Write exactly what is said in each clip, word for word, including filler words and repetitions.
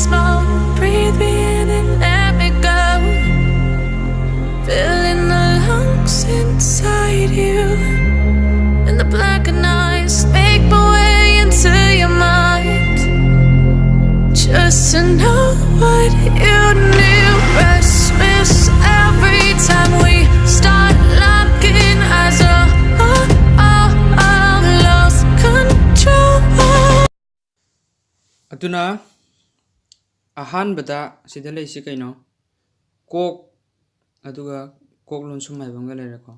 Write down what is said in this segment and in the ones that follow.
Smoke, breathe me in and let me go. Filling the lungs inside you. And the blackened eyes make my way into your mind. Just to know what you knew. Restless every time we start locking eyes. Oh, oh, oh, oh, lost control. ꯑꯗꯨꯅ ꯑꯍꯥꯟꯕꯗ ꯁꯤꯗ ꯂꯩꯁꯤ ꯀꯩꯅꯣ? ꯀꯣꯛ, ꯑꯗꯨꯒ ꯀꯣꯛ ꯂꯣꯟꯁꯨꯝ ꯍꯥꯏꯕ ꯑꯃꯒ ꯂꯩꯔꯦꯀꯣ꯫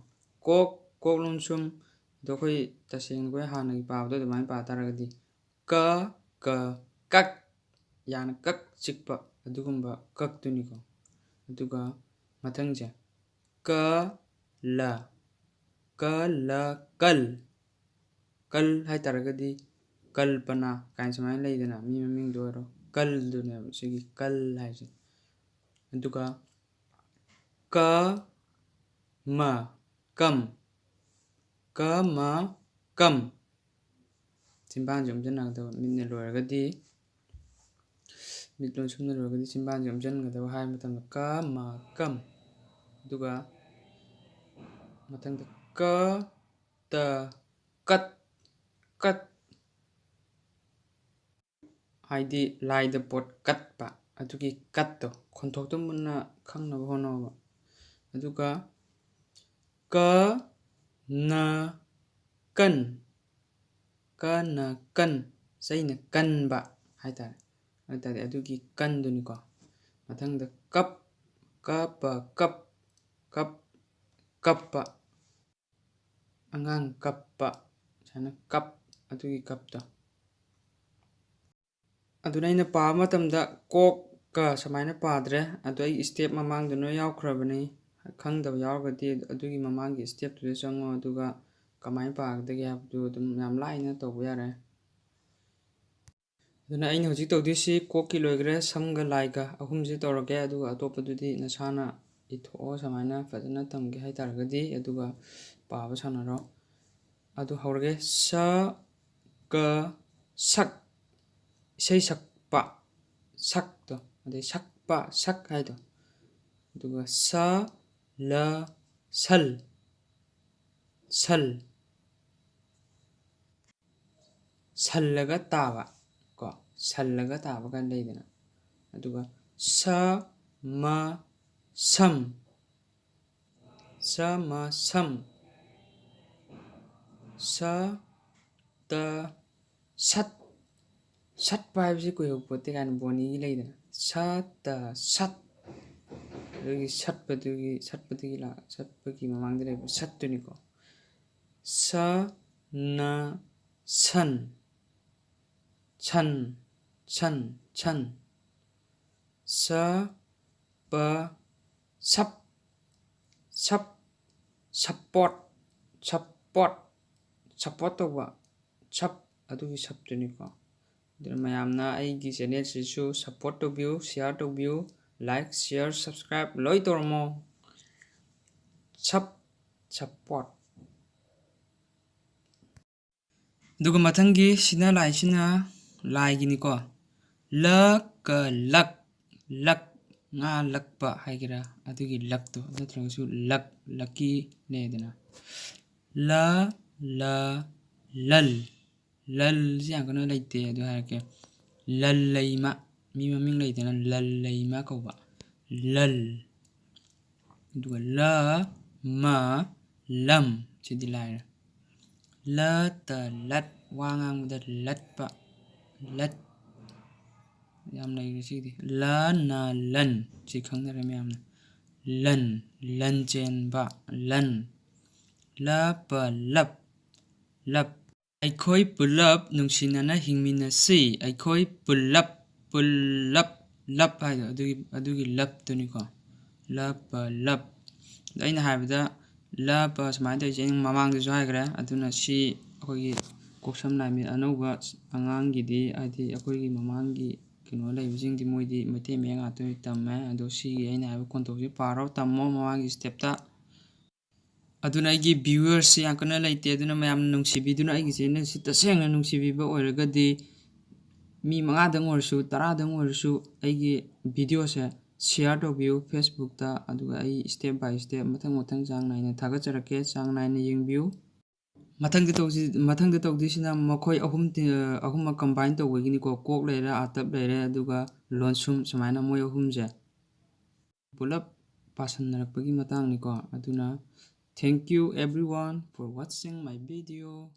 ꯀꯣꯛ, ꯀꯣꯛ ꯂꯣꯟꯁꯨꯝ, ꯑꯗꯣ ꯑꯩꯈꯣꯏ ꯇꯁꯦꯡꯅ ꯑꯩꯈꯣꯏ ꯍꯥꯟꯅꯒꯤ ꯄꯥꯕꯗꯣ ꯑꯗꯨꯃꯥꯏꯅ ꯄꯥ ꯇꯥꯔꯒꯗꯤ ꯀ, ꯀ, ꯀꯛ, ꯌꯥꯅ ꯀꯛ ꯆꯤꯛꯄ ꯑꯗꯨꯒꯨꯝꯕ ꯀꯛꯇꯨꯅꯤꯀꯣ꯫ ꯑꯗꯨꯒ ꯃꯊꯪꯁꯦ ꯀ, ꯂ, ꯀ, ꯂ, ꯀꯜ꯫ ꯀꯜ ꯍꯥꯏ ꯇꯥꯔꯒꯗꯤ ꯀꯜꯄꯅꯥ ꯀꯥꯏꯅ ꯁꯨꯃꯥꯏꯅ ꯂꯩꯗꯅ, ꯃꯤ ꯃꯃꯤꯡꯗ ꯑꯣꯏꯔꯣ, ꯀꯜꯗꯨꯅꯦꯕ ꯁꯤꯒꯤ ꯀꯜ ꯍꯥꯏꯁꯦ꯫ ꯑꯗꯨꯒ ꯀ, ꯃ, ꯀꯝ꯫ ꯀ, ꯃ, ꯀꯝ꯫ ꯆꯤꯟꯕꯥꯟꯁꯦ ꯎꯝꯁꯤꯟꯅꯒꯗꯕ, ꯃꯤꯠꯅ ꯂꯣꯏꯔꯒꯗꯤ, ꯃꯤꯠ ꯂꯣꯟꯁꯨꯝꯅ ꯂꯣꯏꯔꯒꯗꯤ ꯆꯤꯟꯕꯥꯟꯁꯦ ꯎꯝꯁꯤꯟꯒꯗꯕ ꯍꯥꯏꯕ ꯃꯇꯝꯗ ꯀ, ꯃ, ꯀꯝ꯫ ꯑꯗꯨꯒ ꯃꯊꯪꯗ ꯀ, ꯇ, ꯀꯠ, ꯀꯠ꯫ ꯍꯥꯏꯗꯤ ꯂꯥꯏꯗ ꯄꯣꯠ ꯀꯠꯄ, ꯑꯗꯨꯒꯤ ꯀꯠꯇꯣ ꯈꯣꯟꯊꯣꯛꯇꯣ ꯃꯨꯟꯅ ꯈꯪꯅꯕ ꯍꯣꯠꯅꯧꯕ꯫ ꯑꯗꯨꯒ ꯀ, ꯅ, ꯀꯟ꯫ ꯀ, ꯅ, ꯀꯟ꯫ ꯆꯩꯅ ꯀꯟꯕ ꯍꯥꯏ ꯇꯥꯔꯦ꯫ ꯑꯗꯨ ꯇꯥꯔꯗꯤ ꯑꯗꯨꯒꯤ ꯀꯟꯗꯨꯅꯤꯀꯣ꯫ ꯃꯊꯪꯗ ꯀꯞ, ꯀ, ꯄ, ꯀꯞ, ꯀꯞ, ꯀꯞꯄ꯫ ꯑꯉꯥꯡ ꯀꯞꯄ, ꯁꯨꯃꯥꯏꯅ ꯀꯞ, ꯑꯗꯨꯒꯤ ꯀꯞꯇꯣ꯫ ꯑꯗꯨꯅ ꯑꯩꯅ ꯄꯥꯕ ꯃꯇꯝꯗ ꯀꯣꯛ, ꯀ ꯁꯨꯃꯥꯏꯅ ꯄꯥꯗ꯭ꯔꯦ꯫ ꯑꯗꯣ ꯑꯩ step ꯃꯃꯥꯡꯗ ꯂꯣꯏ ꯌꯥꯎꯈ꯭ꯔꯕꯅꯤ꯫ ꯈꯪꯗꯕ ꯌꯥꯎꯔꯒꯗꯤ ꯑꯗꯨꯒꯤ ꯃꯃꯥꯡꯒꯤ stepꯇꯨꯗ ꯆꯪꯉꯣ, ꯑꯗꯨꯒ ꯀꯃꯥꯏꯅ ꯄꯥꯒꯗꯒꯦ ꯍꯥꯏꯕꯗꯨ ꯑꯗꯨꯝ ꯌꯥꯝ ꯂꯥꯏꯅ ꯇꯧꯕ ꯌꯥꯔꯦ꯫ ꯑꯗꯨꯅ ꯑꯩꯅ ꯍꯧꯖꯤꯛ ꯇꯧꯗꯣꯏꯁꯤ ꯀꯣꯛꯀꯤ ꯂꯣꯏꯈ꯭ꯔꯦ, ꯁꯝꯒ ꯂꯥꯏꯒ ꯑꯍꯨꯝꯁꯤ ꯇꯧꯔꯒꯦ, ꯑꯗꯨꯒ ꯑꯇꯣꯞꯄꯗꯨꯗꯤ ꯅꯁꯥꯅ ꯏꯊꯣꯛꯑꯣ, ꯁꯨꯃꯥꯏꯅ ꯐꯖꯅ ꯇꯝꯒꯦ ꯍꯥꯏ ꯇꯥꯔꯒꯗꯤ꯫ ꯑꯗꯨꯒ ꯄꯥꯕ ꯁꯥꯟꯅꯔꯣ꯫ ꯑꯗꯨ ꯍꯧꯔꯒꯦ꯫ ꯁ, ꯀ, ꯁꯛ꯫ ꯏꯁꯩ ꯁꯛꯄ꯫ ꯁꯛꯇꯣ, ꯑꯗꯩ ꯁꯛꯄ, ꯁꯛ ꯍꯥꯏꯗꯣ꯫ ꯑꯗꯨꯒ ꯁ, ꯂ, ꯁꯜ, ꯁꯜ꯫ ꯁꯜꯂꯒ ꯇꯥꯕ ꯀꯣ, ꯁꯜꯂꯒ ꯇꯥꯕ ꯀꯥꯏꯅ ꯂꯩꯗꯅ꯫ ꯑꯗꯨꯒ ꯁ, ꯃ, ꯁꯝ, ꯁ, ꯃ, ꯁꯝ꯫ ꯁ, ꯇ, ꯁꯠ꯫ ꯁꯠꯄ ꯍꯥꯏꯕꯁꯤ ꯀꯨꯏꯍꯧꯄꯣꯠꯇꯦ ꯀꯥꯏꯅ ꯕꯣꯅꯤꯒꯤ ꯂꯩꯗꯅ꯫ ꯁ, ꯇ, ꯁꯠ꯫ ꯑꯗꯨꯒꯤ ꯁꯠꯄꯗꯨꯒꯤ, ꯁꯠꯄꯗꯒꯤ ꯂꯥꯛ-, ꯁꯠꯄꯒꯤ ꯃꯃꯥꯡꯗ ꯂꯩꯕ ꯁꯠꯇꯨꯅꯤꯀꯣ꯫ ꯁ, ꯅ, ꯁꯟ꯫ ꯁꯟ, ꯁꯟ, ꯁꯟ꯫ ꯁ, ꯄ, ꯁꯞ꯫ ꯁꯞ, ꯁꯞꯄꯣꯔꯠ, ꯁꯞꯄꯣꯔꯠ, ꯁꯞꯄꯣꯔꯠ ꯇꯧꯕ꯫ ꯁꯞ, ꯑꯗꯨꯒꯤ ꯁꯞꯇꯨꯅꯤꯀꯣ꯫ ꯑꯗꯨꯅ ꯃꯌꯥꯝꯅ ꯑꯩꯒꯤ ꯆꯦꯅꯦꯜꯁꯤꯁꯨ ꯁꯞꯄꯣꯔꯠ ꯇꯧꯕꯤꯌꯨ, ꯁꯤꯌꯥꯔ ꯇꯧꯕꯤꯌꯨ, ꯂꯥꯏꯛ, ꯁꯤꯌꯥꯔ, ꯁꯕꯁꯀ꯭ꯔꯥꯏꯕ ꯂꯣꯏ ꯇꯧꯔꯝꯃꯣ꯫ ꯁꯞ, ꯁꯞꯄꯣꯔꯠ꯫ ꯑꯗꯨꯒ ꯃꯊꯪꯒꯤ ꯁꯤꯅ ꯂꯥꯏꯁꯤꯅ ꯂꯥꯏꯒꯤꯅꯤꯀꯣ꯫ ꯂ, ꯀ, ꯂꯛ, ꯂꯛ, ꯉꯥ ꯂꯛꯄ ꯍꯥꯏꯒꯦꯔꯥ, ꯑꯗꯨꯒꯤ ꯂꯛꯇꯣ ꯅꯠꯇ꯭ꯔꯒꯁꯨ ꯂꯛ, ꯂꯛꯀꯤ ꯂꯩꯗꯅ꯫ ꯂ, ꯂ, ꯂꯜ꯫ ꯂꯜꯁꯤ ꯌꯥꯝ ꯀꯟꯅ ꯂꯩꯇꯦ, ꯑꯗꯨ ꯍꯥꯏꯔꯛꯀꯦ꯫ ꯂꯜꯂꯩꯃ, ꯃꯤ ꯃꯃꯤꯡ ꯂꯩꯗꯅ, ꯂꯜꯂꯩꯃ ꯀꯧꯕ꯫ ꯂꯜ꯫ ꯑꯗꯨꯒ ꯂ, ꯃ, ꯂꯝ꯫ ꯁꯤꯗꯤ ꯂꯥꯏꯔꯦ꯫ ꯂ, ꯇ, ꯂꯠ꯫ ꯋꯥ ꯉꯥꯡꯕꯗ ꯂꯠꯄ꯫ ꯂꯠ꯫ ꯌꯥꯝ ꯂꯩꯔꯦ ꯁꯤꯒꯤꯗꯤ꯫ ꯂ, ꯅ, ꯂꯟ꯫ ꯁꯤ ꯈꯪꯅꯔꯦ ꯃꯌꯥꯝꯅ꯫ ꯂꯟ꯫ ꯂꯟ ꯆꯦꯟꯕ꯫ ꯂꯟ꯫ ꯂ, ꯄ, ꯂꯞ꯫ ꯂꯞ꯫ ꯑꯩꯈꯣꯏ ꯄꯨꯜꯂꯞ ꯅꯨꯡꯁꯤꯅꯅ ꯍꯤꯡꯃꯤꯟꯅꯁꯤ꯫ ꯑꯩꯈꯣꯏ ꯄꯨꯜꯂꯞ, ꯄꯨꯜꯂꯞ, ꯂꯞ ꯍꯥꯏꯗꯣ ꯑꯗꯨꯒꯤ, ꯑꯗꯨꯒꯤ ꯂꯞꯇꯨꯅꯤꯀꯣ꯫ ꯂ, ꯄ, ꯂꯞ꯫ ꯑꯗꯣ ꯑꯩꯅ ꯍꯥꯏꯕꯗ ꯂ, ꯄ ꯁꯨꯃꯥꯏꯅ ꯇꯧꯔꯤꯁꯦ ꯑꯩꯅ ꯃꯃꯥꯡꯗꯁꯨ ꯍꯥꯏꯈ꯭ꯔꯦ꯫ ꯑꯗꯨꯅ ꯁꯤ ꯑꯩꯈꯣꯏꯒꯤ ꯀꯣꯛ ꯁꯝ ꯂꯥꯏ ꯃꯤꯠ ꯑꯅꯧꯕ ꯑꯉꯥꯡꯒꯤꯗꯤ, ꯍꯥꯏꯗꯤ ꯑꯩꯈꯣꯏꯒꯤ ꯃꯃꯥꯡꯒꯤ ꯀꯩꯅꯣ ꯂꯩꯕꯁꯤꯡꯗꯤ ꯃꯣꯏꯗꯤ ꯃꯩꯇꯩ ꯃꯌꯦꯛ ꯉꯥꯛꯇ ꯑꯣꯏꯅ ꯇꯝꯃꯦ꯫ ꯑꯗꯣ ꯁꯤꯒꯤ ꯑꯩꯅ ꯍꯥꯏꯕ ꯈꯣꯟꯊꯣꯛꯁꯤ ꯄꯥꯔꯣ, ꯇꯝꯃꯣ ꯃꯃꯥꯡꯒꯤ ꯁ꯭ꯇꯦꯞꯇ꯫ ꯑꯗꯨꯅ ꯑꯩꯒꯤ ꯚ꯭ꯌꯨꯋꯔꯁꯁꯤ ꯌꯥꯝ ꯀꯟꯅ ꯂꯩꯇꯦ꯫ ꯑꯗꯨꯅ ꯃꯌꯥꯝꯅ ꯅꯨꯡꯁꯤꯕꯤꯗꯨꯅ ꯑꯩꯒꯤ ꯆꯦꯅꯦꯜꯁꯤ ꯇꯁꯦꯡꯅ ꯅꯨꯡꯁꯤꯕꯤꯕ ꯑꯣꯏꯔꯒꯗꯤ ꯃꯤ ꯃꯉꯥꯗꯪ ꯑꯣꯏꯔꯁꯨ, ꯇꯔꯥꯗꯪ ꯑꯣꯏꯔꯁꯨ ꯑꯩꯒꯤ videoꯁꯦ share ꯇꯧꯕꯤꯌꯨ Facebookꯇ, ꯑꯗꯨꯒ ꯑꯩ step by step ꯃꯊꯪ ꯃꯊꯪ ꯆꯥꯡ ꯅꯥꯏꯅ ꯊꯥꯒꯠꯆꯔꯛꯀꯦ꯫ ꯆꯥꯡ ꯅꯥꯏꯅ ꯌꯦꯡꯕꯤꯌꯨ꯫ ꯃꯊꯪꯗ ꯇꯧꯁꯤ, ꯃꯊꯪꯗ ꯇꯧꯗꯣꯏꯁꯤꯅ ꯃꯈꯣꯏ ꯑꯍꯨꯝ ꯇꯤ-, ꯑꯍꯨꯝꯃꯛ combine ꯇꯧꯕꯒꯤꯅꯤꯀꯣ꯫ ꯀꯣꯛ ꯂꯩꯔꯦ, ꯑꯥꯇꯞ ꯂꯩꯔꯦ, ꯑꯗꯨꯒ ꯂꯣꯟꯁꯨꯝ, ꯁꯨꯃꯥꯏꯅ ꯃꯣꯏ ꯑꯍꯨꯝꯁꯦ ꯄꯨꯂꯞ ꯄꯥꯁꯟꯅꯔꯛꯄꯒꯤ ꯃꯇꯥꯡꯅꯤꯀꯣ꯫ ꯑꯗꯨꯅ, thank you everyone for watching my video.